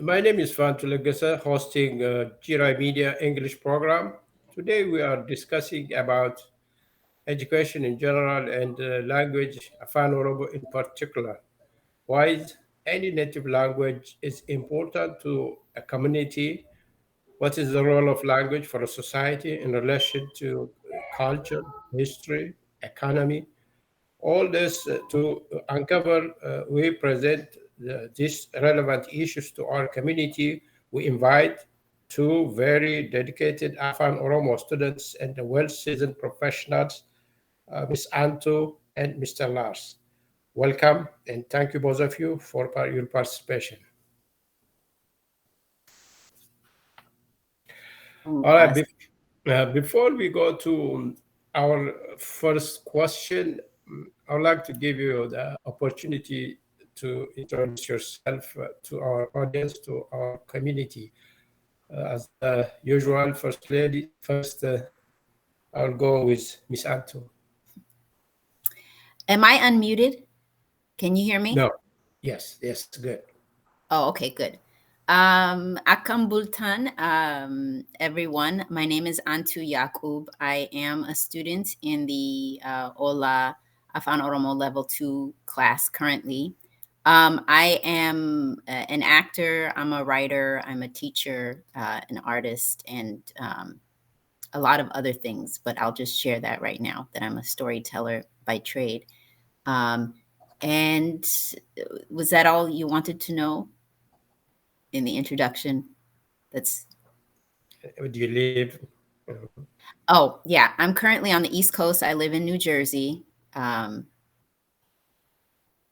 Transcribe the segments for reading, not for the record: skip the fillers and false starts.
My name is Fantulagasa, hosting GRI Media English program. Today we are discussing about education in general and language, Afaan Oromoo in particular. Why is any native language is important to a community? What is the role of language for a society in relation to culture, history, economy? All this to uncover, we present these relevant issues to our community. We invite two very dedicated Afan Oromo students and well-seasoned professionals, Ms. Anto and Mr. Lars. Welcome and thank you both of you for your participation. All right, before we go to our first question, I would like to give you the opportunity to introduce yourself to our audience, to our community. As usual, First Lady, first I'll go with Miss Anto. Am I unmuted? Can you hear me? No. Yes, good. Oh, okay, good. Akam Bultan, everyone. My name is Antu Yakub. I am a student in the Ola Afaan Oromo Level 2 class currently. I am an actor, I'm a writer, I'm a teacher, an artist, and a lot of other things, but I'll just share that right now, that I'm a storyteller by trade. And was that all you wanted to know in the introduction? Do you live? Oh, yeah. I'm currently on the East Coast. I live in New Jersey, in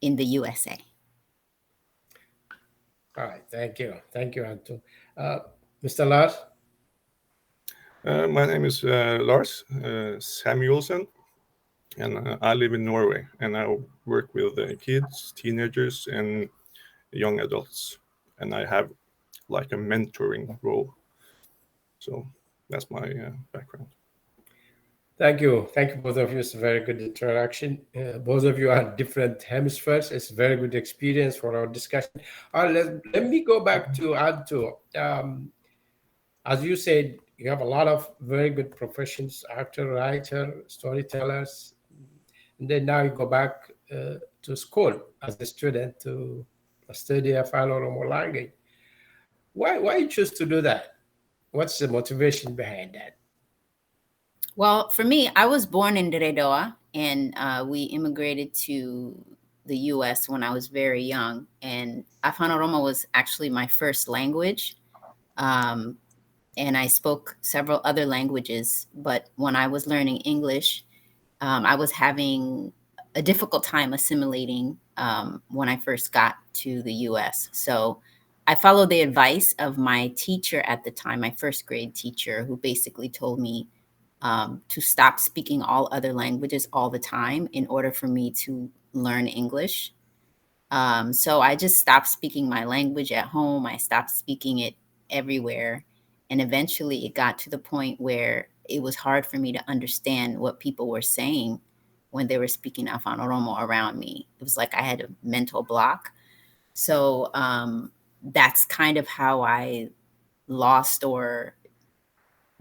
the USA. All right. Thank you. Thank you, Anto. Mr. Lars? My name is Lars Samuelsen, and I live in Norway, and I work with kids, teenagers, and young adults, and I have like a mentoring role. So that's my background. Thank you, both of you. It's a very good interaction. Both of you are different hemispheres. It's a very good experience for our discussion. Let me go back to Anto. As you said, you have a lot of very good professions: actor, writer, storytellers, and then now you go back to school as a student to study Afaan Oromo language. Why you choose to do that? What's the motivation behind that? Well, for me, I was born in Deredoa, and we immigrated to the U.S. when I was very young. And Afaan Oromo was actually my first language. And I spoke several other languages. But when I was learning English, I was having a difficult time assimilating when I first got to the U.S. So I followed the advice of my teacher at the time, my first grade teacher, who basically told me to stop speaking all other languages all the time in order for me to learn English. So I just stopped speaking my language at home. I stopped speaking it everywhere. And eventually it got to the point where it was hard for me to understand what people were saying when they were speaking Afaan Oromo around me. It was like I had a mental block. So that's kind of how I lost or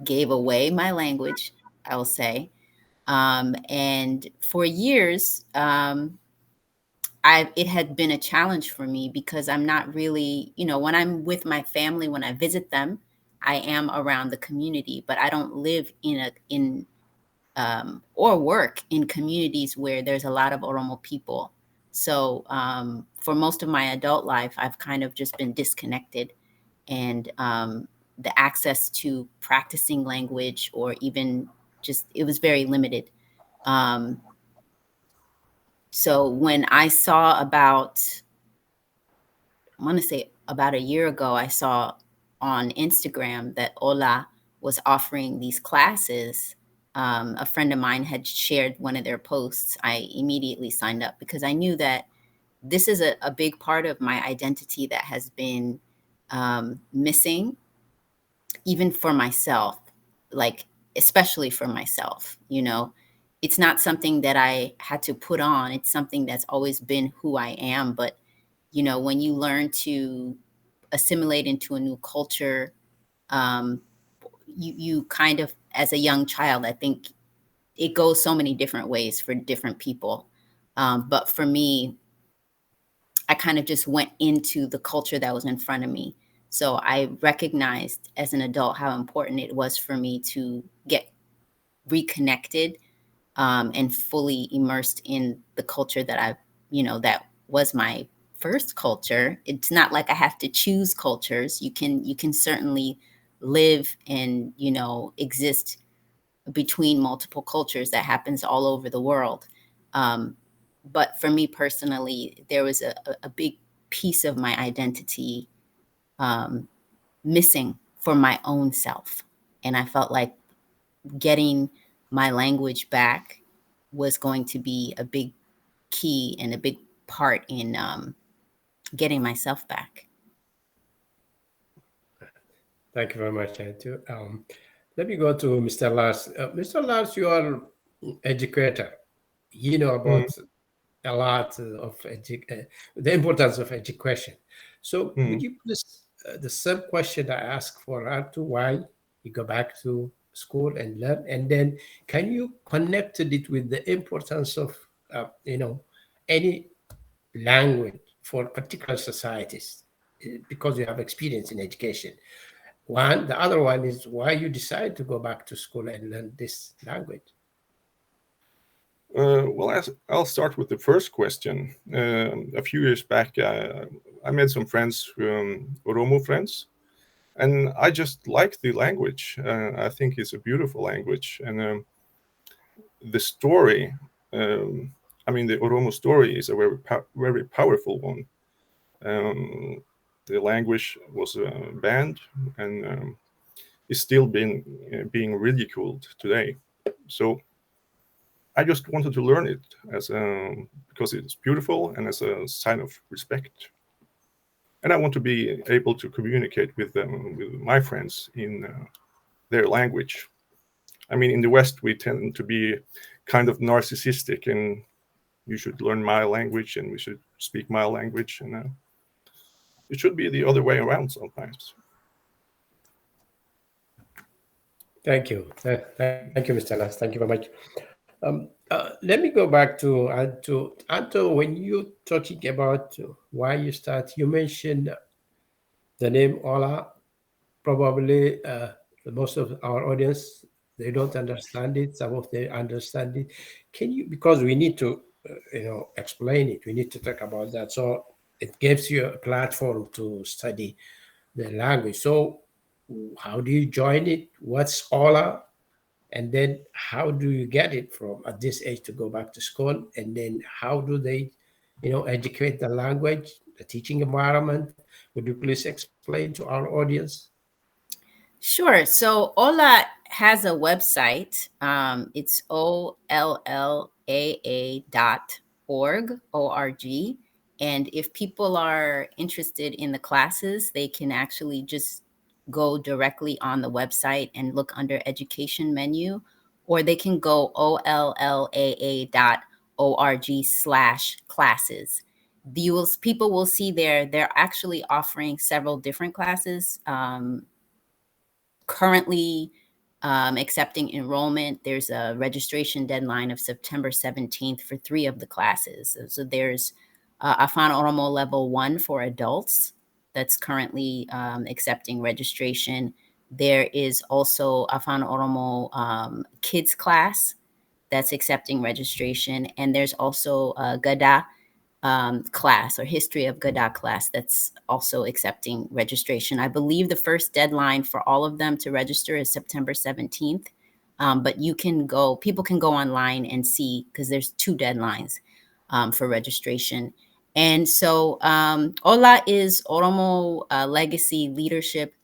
gave away my language, I will say. And for years, it had been a challenge for me because I'm not really, when I'm with my family, when I visit them, I am around the community, but I don't live or work in communities where there's a lot of Oromo people. So for most of my adult life, I've kind of just been disconnected, and the access to practicing language or even it was very limited. So when I saw I want to say about a year ago, I saw on Instagram that Ola was offering these classes. A friend of mine had shared one of their posts. I immediately signed up because I knew that this is a big part of my identity that has been missing, even for myself, like especially for myself. It's not something that I had to put on. It's something that's always been who I am. But when you learn to assimilate into a new culture, you kind of, as a young child, I think it goes so many different ways for different people. But for me, I kind of just went into the culture that was in front of me. So I recognized as an adult how important it was for me to get reconnected and fully immersed in the culture that that was my first culture. It's not like I have to choose cultures. You can certainly live and, exist between multiple cultures. That happens all over the world. But for me personally, there was a big piece of my identity missing for my own self. And I felt like getting my language back was going to be a big key and a big part in getting myself back. Thank you very much, Antu. Let me go to Mr. Lars. Mr. Lars, you are an educator. You know about a lot of the importance of education. So would you please, the same question I asked for Antu, why you go back to school and learn, and then can you connect it with the importance of, any language for particular societies, because you have experience in education. The other one is why you decide to go back to school and learn this language. Well, I'll start with the first question. A few years back, I made some friends, Oromo friends, and I just like the language. I think it's a beautiful language, and the story. The Oromo story is a very powerful one. The language was banned and is still being ridiculed today. So I just wanted to learn it because it's beautiful and as a sign of respect. And I want to be able to communicate with my friends in their language. I mean, in the West, we tend to be kind of narcissistic, and you should learn my language and we should speak my language. And it should be the other way around sometimes. Thank you. Thank you, Mr. Lars. Thank you very much. Let me go back to Anto. Anto, when you're talking about why you start, you mentioned the name Ola. Probably most of our audience, they don't understand it. Some of them understand it. Can you, because we need to, explain it. We need to talk about that. So it gives you a platform to study the language. So how do you join it? What's Ola? And then how do you get it from at this age to go back to school? And then how do they, educate the language, the teaching environment? Would you please explain to our audience? Sure. So Ola has a website. It's OLLAA.org, O-R-G. And if people are interested in the classes, they can actually just go directly on the website and look under education menu, or they can go OLLAA.org/classes. People will see there, they're actually offering several different classes. Currently accepting enrollment. There's a registration deadline of September 17th for 3 of the classes. So there's Afaan Oromoo Level 1 for adults that's currently accepting registration. There is also Afaan Oromoo Kids class that's accepting registration. And there's also a Gada class, or History of Gada class, that's also accepting registration. I believe the first deadline for all of them to register is September 17th. But people can go online and see, because there's 2 deadlines for registration. And so Ola is Oromo Legacy Leadership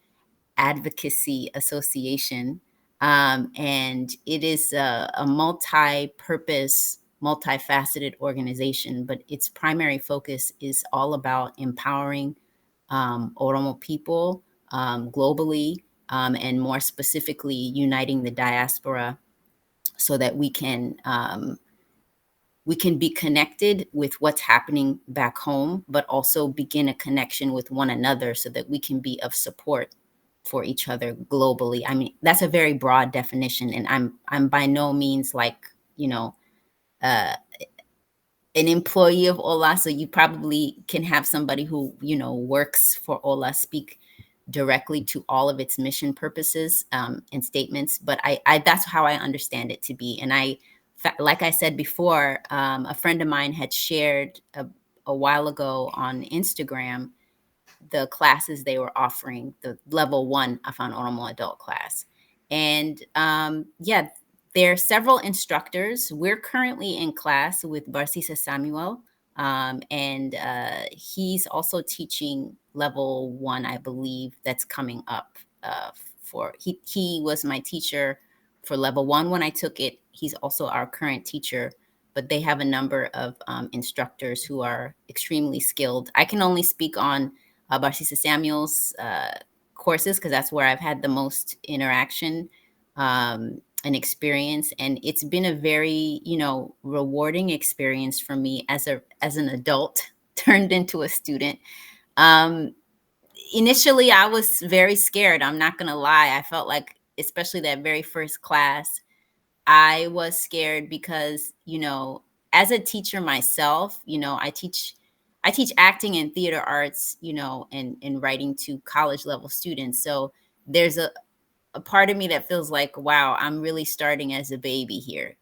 Advocacy Association. And it is a multi-purpose, multifaceted organization, but its primary focus is all about empowering Oromo people globally, and more specifically uniting the diaspora so that we can we can be connected with what's happening back home, but also begin a connection with one another so that we can be of support for each other globally. I mean, that's a very broad definition, and I'm by no means like, an employee of Ola, so you probably can have somebody who, works for Ola speak directly to all of its mission purposes and statements. But I that's how I understand it to be. And like I said before, a friend of mine had shared a while ago on Instagram the classes they were offering, the level 1 Afaan Oromoo adult class. And yeah, there are several instructors. We're currently in class with Barsisa Samuel, and he's also teaching level 1, I believe, that's coming up. He was my teacher for level 1 when I took it. He's also our current teacher, but they have a number of instructors who are extremely skilled. I can only speak on Barsisa Samuel's courses because that's where I've had the most interaction and experience, and it's been a very rewarding experience for me as an adult turned into a student. Initially, I was very scared. I'm not gonna lie. I felt like, especially that very first class, I was scared because as a teacher myself, I teach acting and theater arts, and writing to college level students. So there's a part of me that feels like, wow, I'm really starting as a baby here,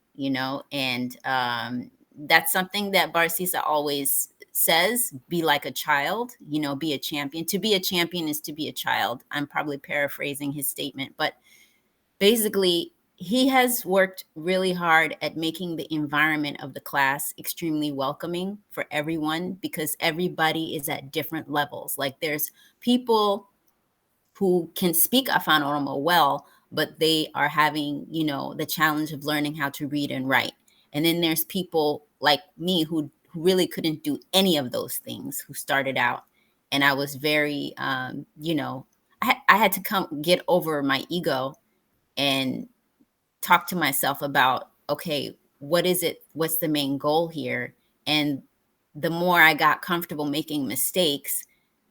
and that's something that Barsisa always says: be like a child, be a champion. To be a champion is to be a child. I'm probably paraphrasing his statement, but basically, he has worked really hard at making the environment of the class extremely welcoming for everyone, because everybody is at different levels. Like, there's people who can speak Afaan Oromoo well, but they are having, the challenge of learning how to read and write. And then there's people like me who really couldn't do any of those things, who started out. And I was very, I had to get over my ego and talk to myself about, okay, what is it? What's the main goal here? And the more I got comfortable making mistakes,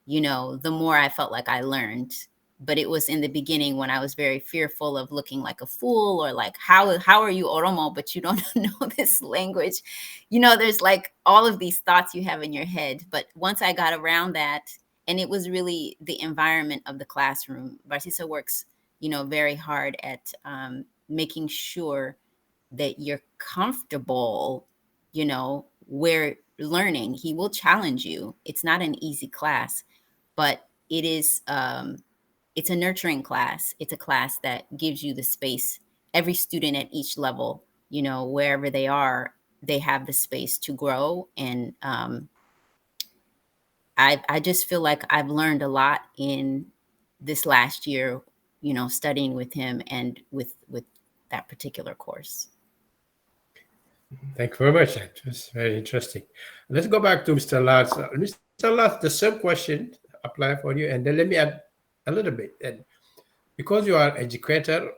the more I felt like I learned. But it was in the beginning when I was very fearful of looking like a fool, or like, how are you Oromo, but you don't know this language? There's like all of these thoughts you have in your head. But once I got around that, and it was really the environment of the classroom. Barsisa works, very hard at making sure that you're comfortable, where learning. He will challenge you. It's not an easy class, but it is, it's a nurturing class. It's a class that gives you the space. Every student at each level, wherever they are, they have the space to grow. And I just feel like I've learned a lot in this last year, studying with him and with that particular course. Thank you very much. That was very interesting. Let's go back to Mr. Lars. Mr. Lars, the same question apply for you, and then let me add a little bit. And because you are educator,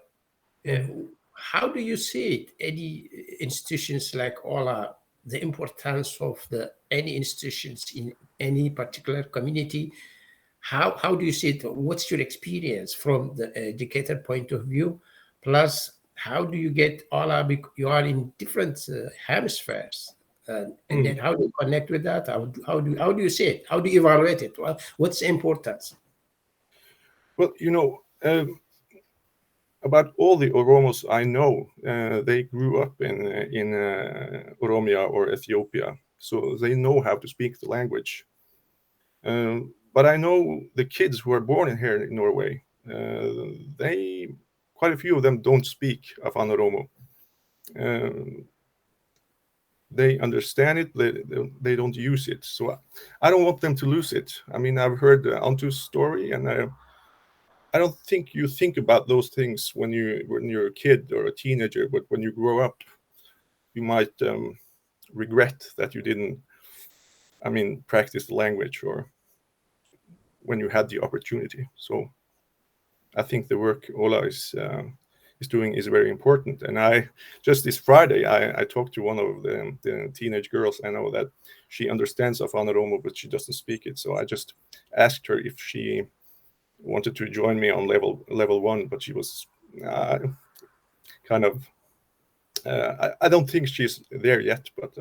how do you see it? Any institutions like OLA, the importance of any institutions in any particular community? How do you see it? What's your experience from the educator point of view? Plus, how do you get OLA? You are in different hemispheres. And then how do you connect with that? How do you see it? How do you evaluate it? What's the importance? Well, about all the Oromos I know, they grew up in Oromia or Ethiopia, so they know how to speak the language. But I know the kids who are born here in Norway, quite a few of them don't speak Afaan Oromoo. They understand it, they don't use it. So I don't want them to lose it. I mean, I've heard Antu's story, and I don't think you think about those things when you're a kid or a teenager, but when you grow up, you might regret that you didn't, practice the language, or when you had the opportunity. So I think the work Ola is is doing is very important. And I just this Friday I talked to one of the teenage girls. I know that she understands Afaan Oromoo, but she doesn't speak it. So I just asked her if she wanted to join me on level 1, but she was kind of I don't think she's there yet, but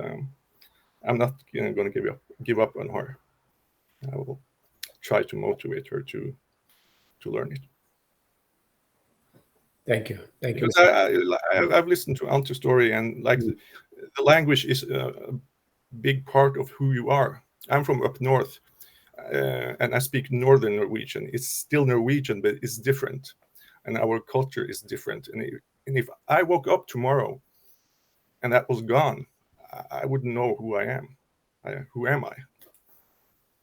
I'm not going to give up on her. I will try to motivate her to learn it. Thank you. Because I've listened to Ante's story, and like the language is a big part of who you are. I'm from up north, and I speak Northern Norwegian. It's still Norwegian, but it's different, and our culture is different. And if I woke up tomorrow and that was gone, I wouldn't know who I am. Who am I?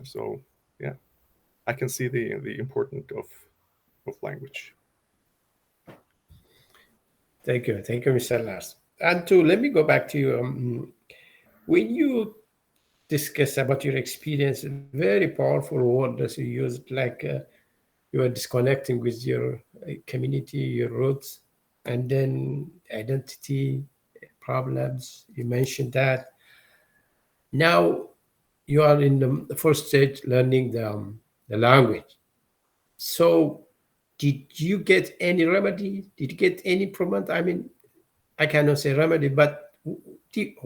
So yeah, I can see the importance of language. Thank you, Mr. Lars. And let me go back to you. When you discuss about your experience, very powerful word that you used, like you are disconnecting with your community, your roots, and then identity problems. You mentioned that. Now you are in the first stage learning the language. So did you get any remedy? Did you get any improvement? I mean, I cannot say remedy, but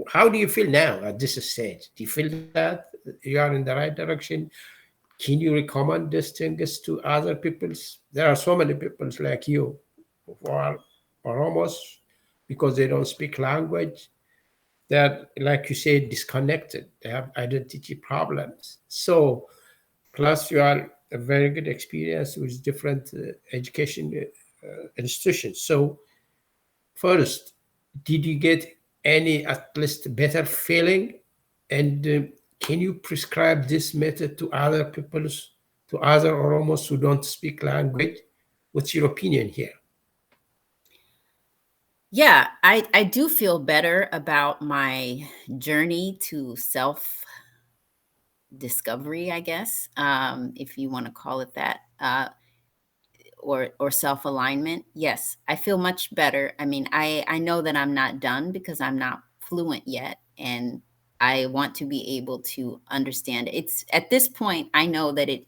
how do you feel now at this stage? Do you feel that you are in the right direction? Can you recommend these things to other peoples? There are so many peoples like you who are almost, because they don't speak language, they're, like you say, disconnected. They have identity problems. So, plus you are a very good experience with different education institutions. So, first, did you get any at least better feeling? And can you prescribe this method to other peoples, to other Oromos who don't speak language? What's your opinion here? Yeah, I do feel better about my journey to self discovery, I guess, if you want to call it that, or self alignment. Yes, I feel much better. I mean, I know that I'm not done because I'm not fluent yet, and I want to be able to understand. It's at this point I know that it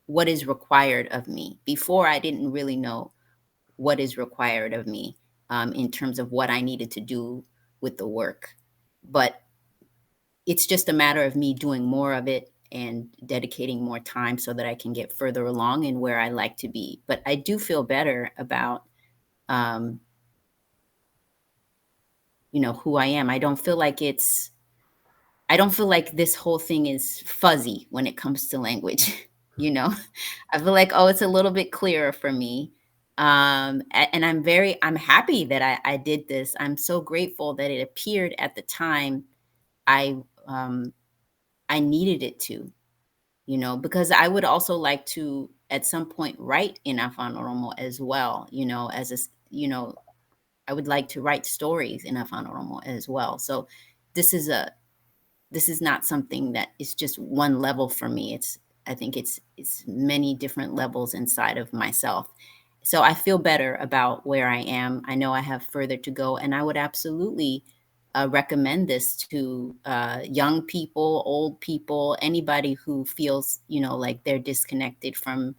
what is required of me. Before, I didn't really know what is required of me in terms of what I needed to do with the work, but it's just a matter of me doing more of it and dedicating more time so that I can get further along in where I like to be. But I do feel better about, who I am. I don't feel like this whole thing is fuzzy when it comes to language. I feel like, oh, it's a little bit clearer for me. And I'm happy that I did this. I'm so grateful that it appeared at the time I needed it to, because I would also like to at some point write in Afaan Oromoo as well, I would like to write stories in Afaan Oromoo as well. So this is not something that is just one level for me. I think it's many different levels inside of myself. So I feel better about where I am. I know I have further to go, and I would absolutely recommend this to young people, old people, anybody who feels, like they're disconnected from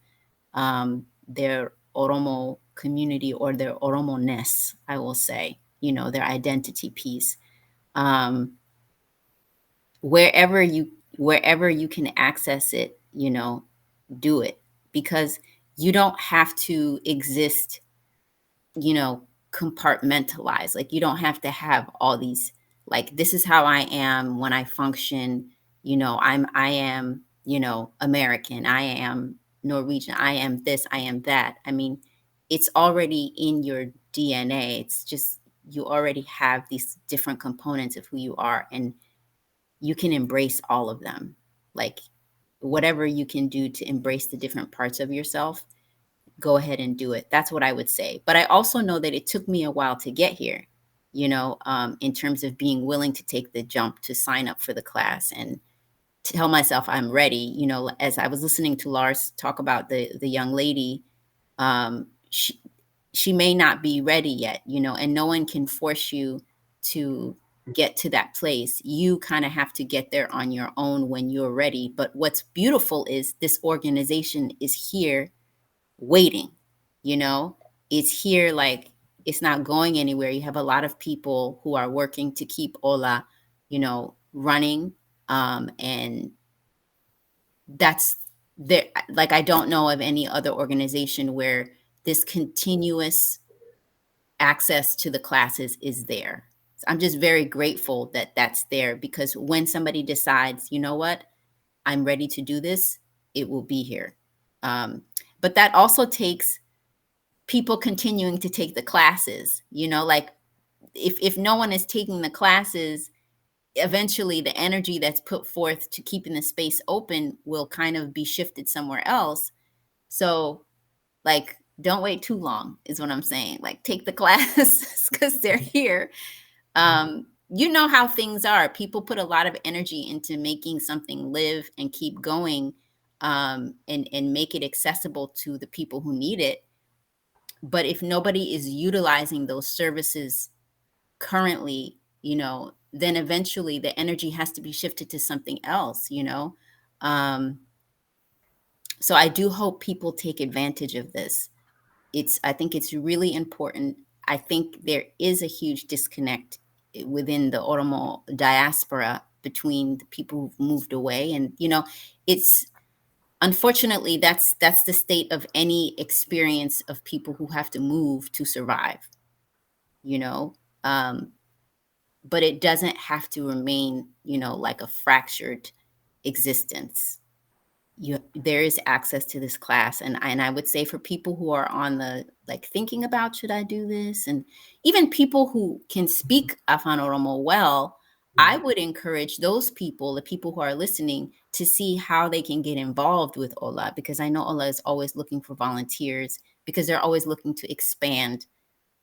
their Oromo community or their Oromo-ness, I will say, their identity piece. Wherever you can access it, do it, because you don't have to exist, compartmentalized. Like, you don't have to have all these, like, this is how I am when I function, I am, American, I am Norwegian, I am this, I am that. I mean, it's already in your DNA. It's just, you already have these different components of who you are, and you can embrace all of them. Like, whatever you can do to embrace the different parts of yourself, go ahead and do it. That's what I would say. But I also know that it took me a while to get here, in terms of being willing to take the jump to sign up for the class and tell myself I'm ready. As I was listening to Lars talk about the young lady, she may not be ready yet, and no one can force you to get to that place. You kind of have to get there on your own when you're ready. But what's beautiful is this organization is here waiting, it's here, like, it's not going anywhere. You have a lot of people who are working to keep Ola, running. And that's there. Like, I don't know of any other organization where this continuous access to the classes is there. So I'm just very grateful that that's there, because when somebody decides, you know what, I'm ready to do this, it will be here. But that also takes people continuing to take the classes, like, if no one is taking the classes, eventually the energy that's put forth to keeping the space open will kind of be shifted somewhere else. So, like, don't wait too long is what I'm saying. Like, take the classes because they're here. You know how things are. People put a lot of energy into making something live and keep going, and make it accessible to the people who need it. But if nobody is utilizing those services currently, then eventually the energy has to be shifted to something else, so I do hope people take advantage of this. I think it's really important. I think there is a huge disconnect within the Oromo diaspora between the people who've moved away. And, it's unfortunately, that's the state of any experience of people who have to move to survive, but it doesn't have to remain, like a fractured existence. There is access to this class. And I would say, for people who are on the, like, thinking about, should I do this? And even people who can speak Afaan Oromoo well, I would encourage those people, the people who are listening, to see how they can get involved with Ola, because I know Ola is always looking for volunteers, because they're always looking to expand,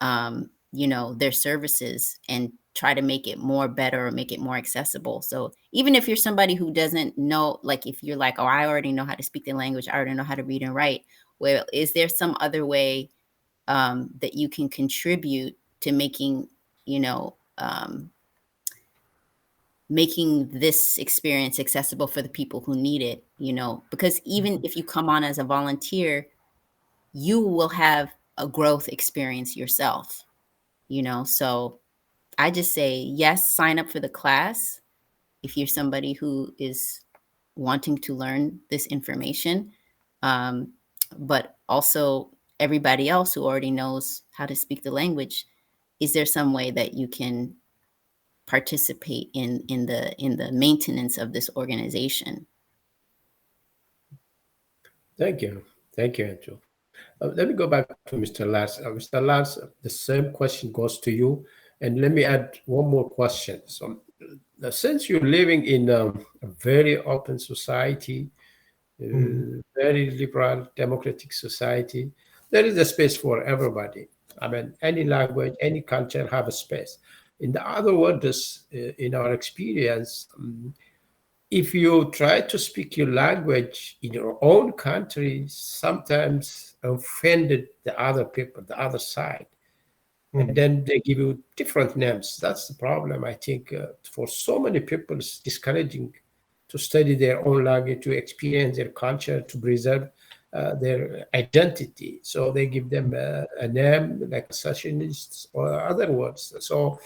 their services and try to make it more better or make it more accessible. So even if you're somebody who doesn't know, like, if you're like, oh, I already know how to speak the language, I already know how to read and write, well, is there some other way that you can contribute to making, making this experience accessible for the people who need it, because even if you come on as a volunteer, you will have a growth experience yourself, so I just say, yes, sign up for the class if you're somebody who is wanting to learn this information. But also, everybody else who already knows how to speak the language, is there some way that you can participate in the maintenance of this organization? Thank you. Thank you, Andrew. Let me go back to Mr. Lars. Mr. Lars, the same question goes to you. And let me add one more question. So, since you're living in a very open society, very liberal, democratic society, there is a space for everybody. I mean, any language, any culture have a space. In the other words, in our experience, if you try to speak your language in your own country, sometimes offended the other people, the other side. And then they give you different names. That's the problem, I think, for so many people. It's discouraging to study their own language, to experience their culture, to preserve their identity. So they give them a name like secessionists or other words. So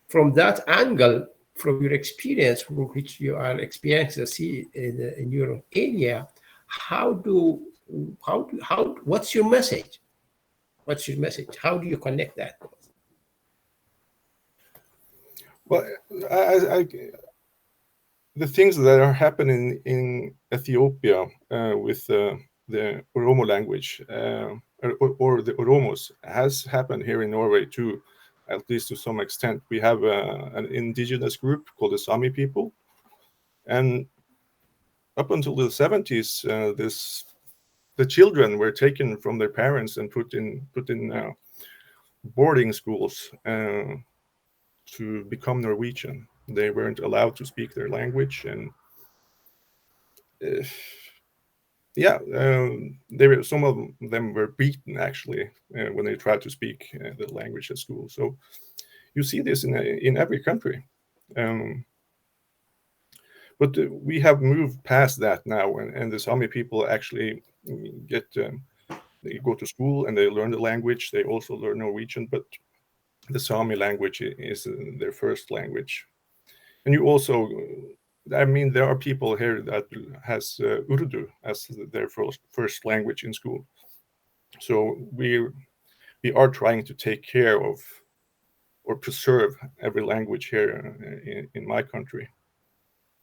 from that angle, from your experience, from which you are experiencing in your area, what's your message? What's your message? How do you connect that? Well, the things that are happening in Ethiopia with the Oromo language or the Oromos has happened here in Norway too, at least to some extent. We have an indigenous group called the Sami people, and up until the 70s, the children were taken from their parents and put in boarding schools to become Norwegian. They weren't allowed to speak their language, and yeah, some of them were beaten actually when they tried to speak the language at school. So you see this in every country. Um, but we have moved past that now, and the Sami people actually get they go to school and they learn the language. They also learn Norwegian, but the Sami language is their first language. And you also, I mean, there are people here that has Urdu as their first language in school. So we are trying to take care of or preserve every language here in my country.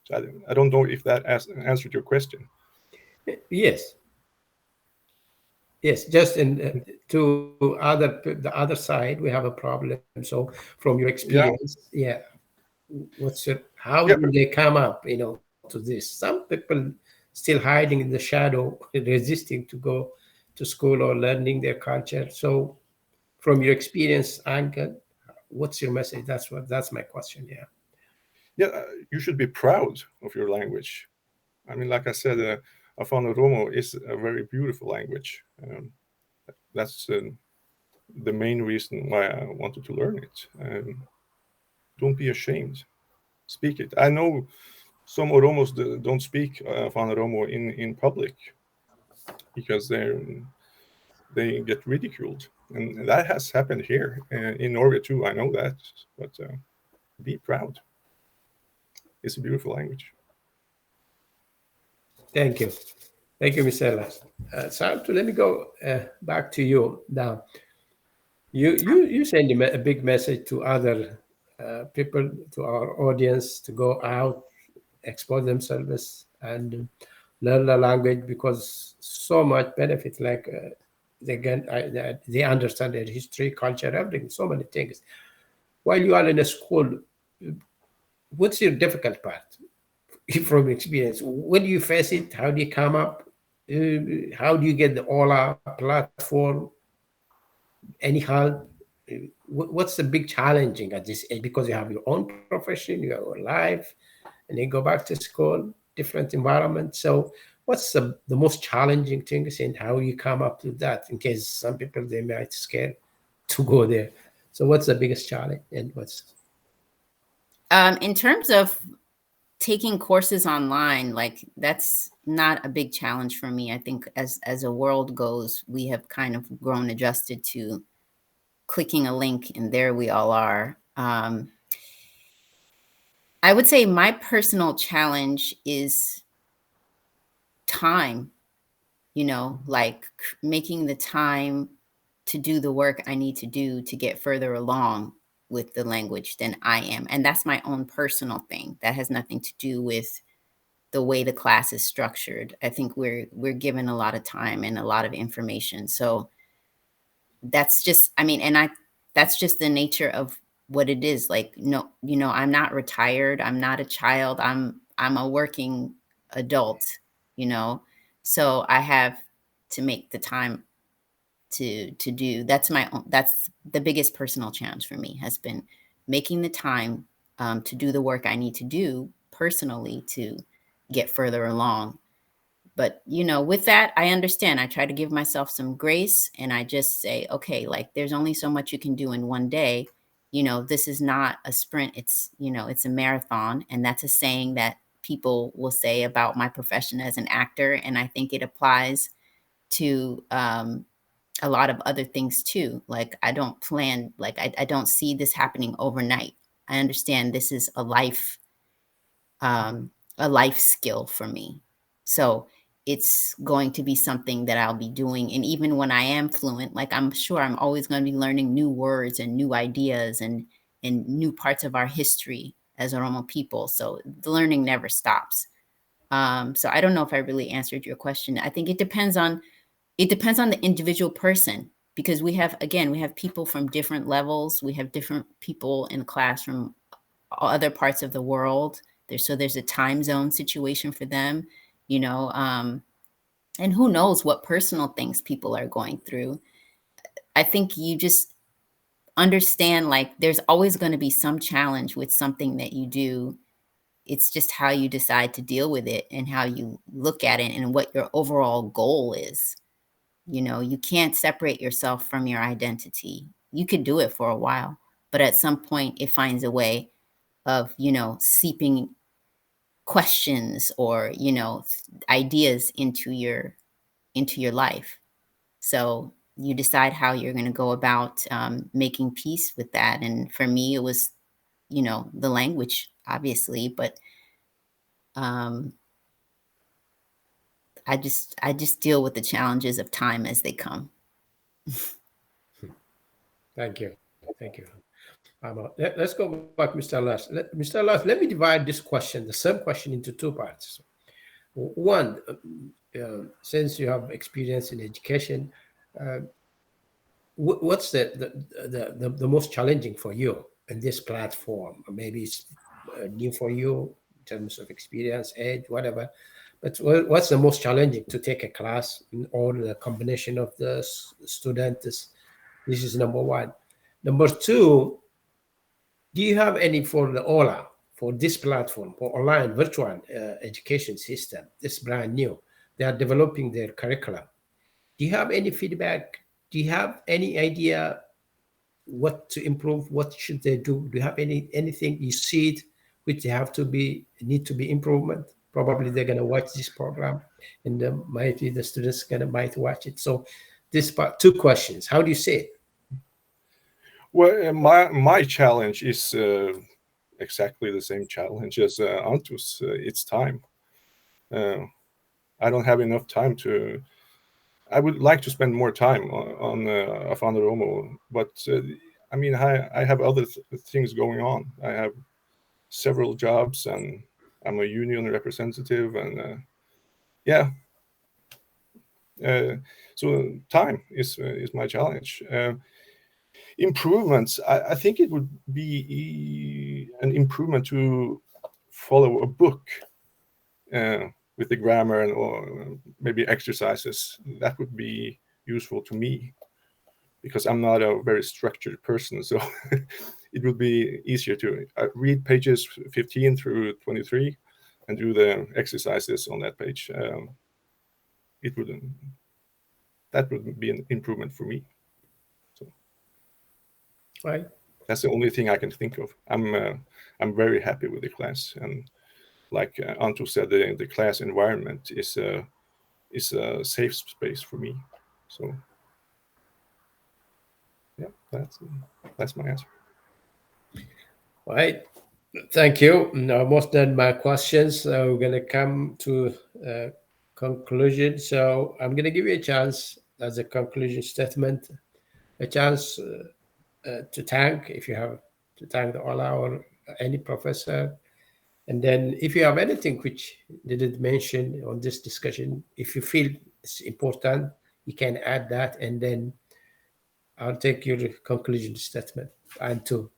So I don't know if that answered your question. Yes, yes. Just in to the other side, we have a problem. So from your Yeah, experience, yeah, how yeah, do they come up, to this? Some people still hiding in the shadow, resisting to go to school or learning their culture. So from your experience, Anka, what's your message? That's my question. Yeah. yeah. You should be proud of your language. I mean, like I said, Afaan Oromoo is a very beautiful language. That's the main reason why I wanted to learn it. Don't be ashamed. Speak it. I know some Oromos don't speak Afaan Oromoo in public because they get ridiculed, and that has happened here in Norway too. I know that, but be proud. It's a beautiful language. Thank you. Thank you, Mr. Ellis. So let me go back to you now. You send a big message to other people, to our audience, to go out, expose themselves, and learn the language, because so much benefit. Like they understand their history, culture, everything, so many things. While you are in a school, what's your difficult part from experience? When do you face it? How do you come up? How do you get the Ola platform? Any help? What's the big challenging at this age? Because you have your own profession, your own life, and you go back to school, different environment. So what's the most challenging things, and how you come up with that, in case some people, they might scared to go there? So what's the biggest challenge, and what's In terms of taking courses online, like that's not a big challenge for me. I think as a world goes, we have kind of grown adjusted to clicking a link and there we all are. I would say my personal challenge is time, like making the time to do the work I need to do to get further along with the language than I am. And that's my own personal thing. That has nothing to do with the way the class is structured. I think we're given a lot of time and a lot of information. So that's just, that's just the nature of what it is. Like, no, I'm not retired. I'm not a child. I'm a working adult, you know? So I have to make the time to do. That's the biggest personal challenge for me, has been making the time to do the work I need to do personally to get further along. But with that, I understand. I try to give myself some grace, and I just say, okay, like there's only so much you can do in one day. This is not a sprint. It's a marathon. And that's a saying that people will say about my profession as an actor. And I think it applies to a lot of other things too. Like I don't plan, like I don't see this happening overnight. I understand this is a life skill for me. So it's going to be something that I'll be doing. And even when I am fluent, like I'm sure I'm always going to be learning new words and new ideas and new parts of our history as Oromo people. So the learning never stops. So I don't know if I really answered your question. I think it depends on the individual person, because we have people from different levels. We have different people in class from other parts of the world. There's a time zone situation for them, and who knows what personal things people are going through. I think you just understand, like, there's always going to be some challenge with something that you do. it's just how you decide to deal with it and how you look at it and what your overall goal is. You can't separate yourself from your identity. You could do it for a while, but at some point it finds a way of, seeping questions or, ideas into your life. So you decide how you're going to go about making peace with that. And for me, it was, the language, obviously, but I just deal with the challenges of time as they come. Thank you. Thank you. Let's go back, Mr. Last. Mr. Last, let me divide this question, the same question, into two parts. One, since you have experience in education, what's the most challenging for you in this platform? Maybe it's new for you in terms of experience, age, whatever. But what's the most challenging to take a class or the combination of the students? This is number one. Number two, do you have any for the OLA, for this platform, for online virtual education system? This brand new. They are developing their curriculum. Do you have any feedback? Do you have any idea what to improve? What should they do? Do you have anything you see it which they have to need to be improvement? Probably they're gonna watch this program, and might be the students might watch it. So, this part, two questions. How do you say it? Well, my challenge is exactly the same challenge as Antu's. It's time. I don't have enough time to. I would like to spend more time on Afaan Oromoo, but I mean, I have other things going on. I have several jobs, and I'm a union representative, and yeah. So time is my challenge. Improvements. I think it would be an improvement to follow a book with the grammar or maybe exercises. That would be useful to me because I'm not a very structured person. So it would be easier to read pages 15 through 23 and do the exercises on that page. That would be an improvement for me. Right. That's the only thing I can think of. I'm very happy with the class, and like Antu said, the class environment is a safe space for me. So yeah, that's my answer. Right. Thank you. Almost done my questions. We're gonna come to conclusion. So I'm gonna give you a chance as a conclusion statement, a chance to thank, if you have to thank the Ola or any professor. And then if you have anything which didn't mention on this discussion, if you feel it's important, you can add that, and then I'll take your conclusion statement. And two.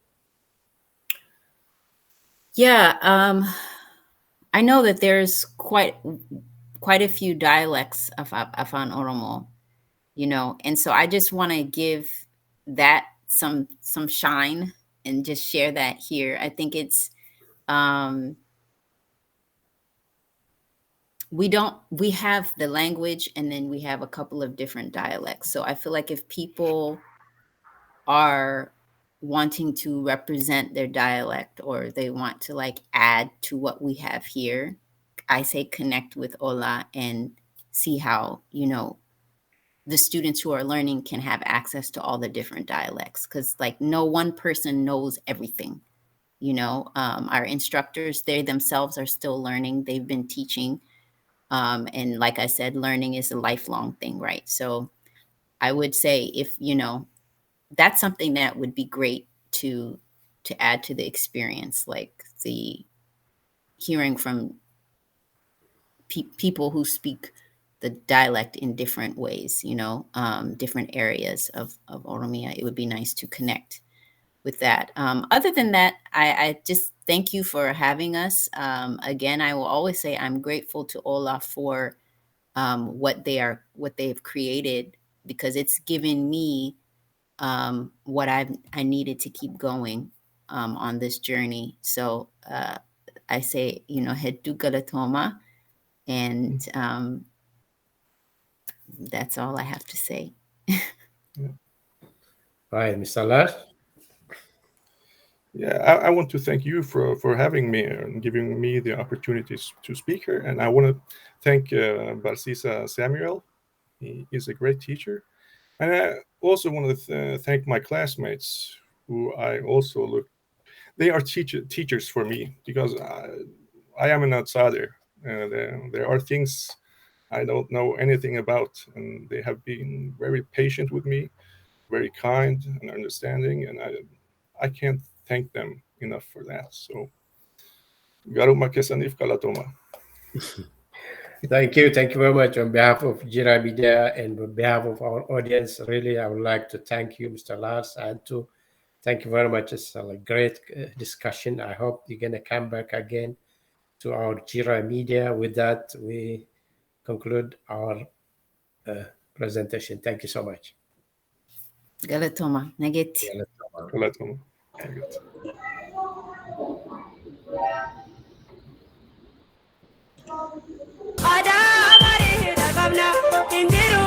Yeah, I know that there's quite a few dialects of Afaan Oromoo, and so I just want to give that some shine and just share that here. I think it's we have the language, and then we have a couple of different dialects. So I feel like if people are wanting to represent their dialect, or they want to like add to what we have here, I say connect with Ola and see how, the students who are learning can have access to all the different dialects, because like no one person knows everything. Our instructors, they themselves are still learning. They've been teaching. And like I said, learning is a lifelong thing, right? So I would say if, that's something that would be great to add to the experience, like the hearing from people who speak the dialect in different ways, different areas of Oromia. It would be nice to connect with that. Other than that, I just thank you for having us. Again, I will always say I'm grateful to Ola for what they've created, because it's given me what I needed to keep going on this journey. So I say, Heddu Galatoma. And that's all I have to say. Right, Mr. Lars? Yeah, I want to thank you for having me and giving me the opportunities to speak here. And I want to thank Barsisa Samuel. He is a great teacher. And I also want to thank my classmates who I also look. They are teachers for me because I am an outsider. There are things I don't know anything about. And they have been very patient with me, very kind and understanding. And I can't thank them enough for that. So, guddataniif galatoma. Thank you. Thank you very much. On behalf of Jira Media and on behalf of our audience, really, I would like to thank you, Mr. Lars, and to thank you very much. It's a great discussion. I hope you're going to come back again to our Jira Media. With that, we conclude our presentation. Thank you so much. Galatoma, Nageti. Galatoma. Ada bari da gabna indiru